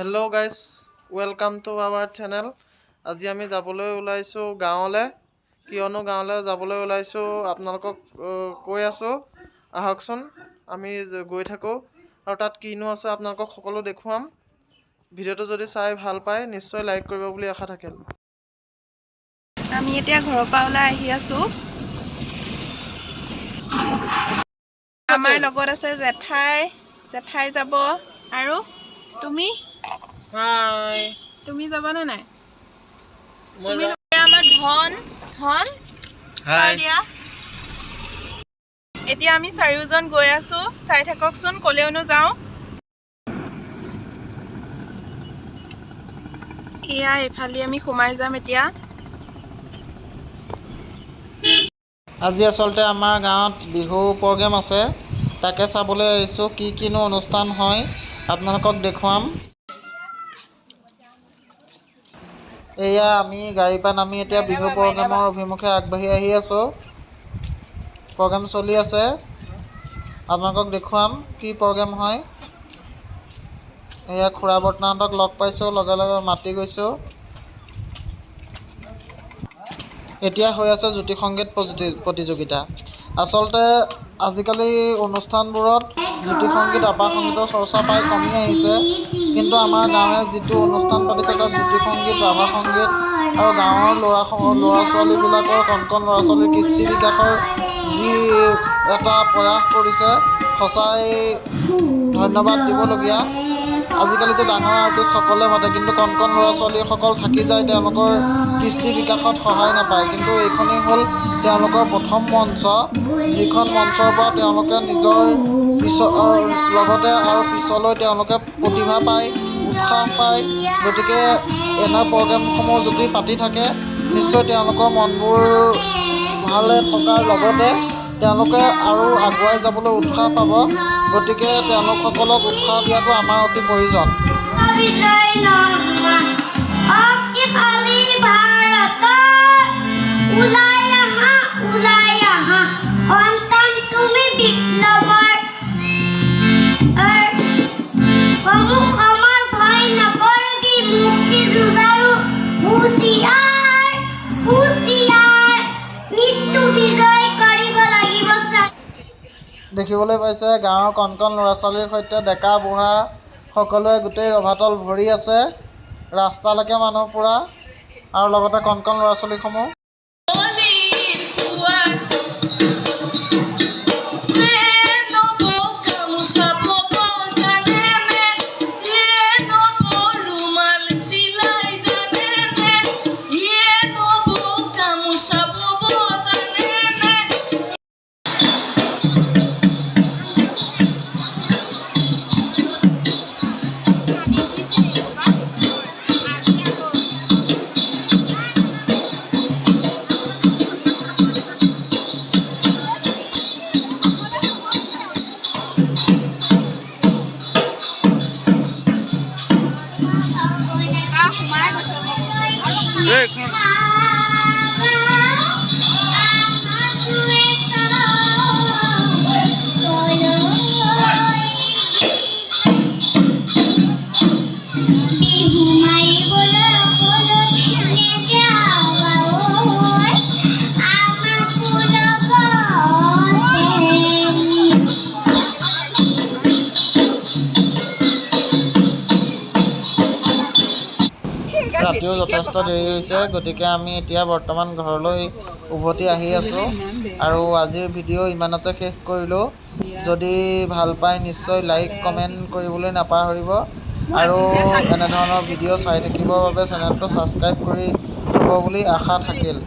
Hello guys, welcome to our channel. আজি আমি যাবলৈ ওলাইছোঁ গাঁৱলৈ। কিয়নো গাঁৱলৈ যাবলৈ ওলাইছোঁ আপোনালোকক কৈ আছোঁ। আহকচোন, আমি গৈ থাকোঁ আৰু তাত কিনো আছে আপোনালোকক সকলো দেখুৱাম। ভিডিঅ'টো যদি চাই ভাল পায়, নিশ্চয় লাইক কৰিব বুলি আশা থাকিল। আমি এতিয়া ঘৰৰ পৰা ওলাই আহি আছোঁ। আমাৰ লগত আছে জেঠাই। জেঠাই যাব আৰু তুমি? হাই। তুমি যাবানে নাই? তুমি আমাৰ ধন ধন দিয়া। এতিয়া আমি চাৰিওজন গৈ আছো, চাই থাককচোন ক'লেওনো যাওঁ। এয়া এইফালে আমি সোমাই যাম এতিয়া। আজি আচলতে আমাৰ গাঁৱত বিহু প্ৰগ্ৰেম আছে, তাকে চাবলৈ আহিছোঁ। কি কিনো অনুষ্ঠান হয় আপোনালোকক দেখুৱাম। এয়া আমি গাড়ীৰ পৰা নামি এতিয়া বিহু প্ৰগ্ৰেমৰ অভিমুখে আগবাঢ়ি আহি আছোঁ। প্ৰগ্ৰেম চলি আছে, আপোনালোকক দেখুৱাম কি প্ৰগ্ৰেম হয়। এয়া খুৰা বৰ্তাহঁতক লগ পাইছোঁ, লগে লগে মাতি গৈছোঁ। এতিয়া হৈ আছে জ্যোতি সংগীত প্ৰতিযোগিতা। আচলতে আজিকালি অনুষ্ঠানবোৰত জ্যোতি সংগীত, ৰাভা সংগীতৰ চৰ্চা প্ৰায় কমি আহিছে। কিন্তু আমাৰ গাঁৱে যিটো অনুষ্ঠান পাতিছে, তাত জ্যোতি সংগীত, ৰাভা সংগীত আৰু গাঁৱৰ ল'ৰা ছোৱালীবিলাকৰ, কণ কণ ল'ৰা ছোৱালীৰ কৃষ্টি বিকাশৰ যি এটা প্ৰয়াস কৰিছে, সঁচাই ধন্যবাদ দিবলগীয়া। আজিকালিতো ডাঙৰ আৰ্টিষ্টসকলে মাতে, কিন্তু কণ কণ ল'ৰা ছোৱালীসকল থাকি যায়, তেওঁলোকৰ কৃষ্টি বিকাশত সহায় নাপায়। কিন্তু এইখনেই হ'ল তেওঁলোকৰ প্ৰথম মঞ্চ, যিখন মঞ্চৰ পৰা তেওঁলোকে নিজৰ পিছৰ লগতে আৰু পিছলৈ তেওঁলোকে প্ৰতিভা পায়, উৎসাহ পায়। গতিকে এনে প্ৰগ্ৰেমসমূহ যদি পাতি থাকে, নিশ্চয় তেওঁলোকৰ মনবোৰ ভালে থকাৰ লগতে তেওঁলোকে আৰু আগুৱাই যাবলৈ উৎসাহ পাব। গতিকে তেওঁলোকসকলক উৎসাহ দিয়াটো আমাৰ অতি প্ৰয়োজন। বিজয় নোহোৱা শক্তিশালী ভাৰতৰ, ওলাই আহা, ওলাই আহা সন্তান তুমি বিপ্লৱৰ। সমুখ সমৰ ভয় নকৰিবি, মুক্তি যুঁজাৰু হুঁচিয়াৰ হুঁচিয়াৰ, মৃত্যু বিজয় কৰিব লাগিব। দেখিবলৈ পাইছে, গাঁৱৰ কণ কণ ল'ৰা ছোৱালীৰ সৈতে ডেকা বুঢ়া সকলোৱে গোটেই ৰভাতল ভৰি আছে, ৰাস্তালৈকে মানুহ পূৰা, আৰু লগতে কণ কণ ল'ৰা ছোৱালীসমূহ। বিহু মাৰিবলৈ অকলৈ নেযাবা ঐ, আমাকো লগতে। ৰাতিও যথেষ্ট দেৰি হৈছে, গতিকে আমি এতিয়া বৰ্তমান ঘৰলৈ উভতি আহি আছোঁ আৰু আজিৰ ভিডিঅ' ইমানতে শেষ কৰিলোঁ। যদি ভাল পায়, নিশ্চয় লাইক কমেণ্ট কৰিবলৈ নাপাহৰিব আৰু এনেধৰণৰ ভিডিঅ' চাই থাকিবৰ বাবে চেনেলটো ছাবস্ক্ৰাইব কৰি থ'ব বুলি আশা থাকিল।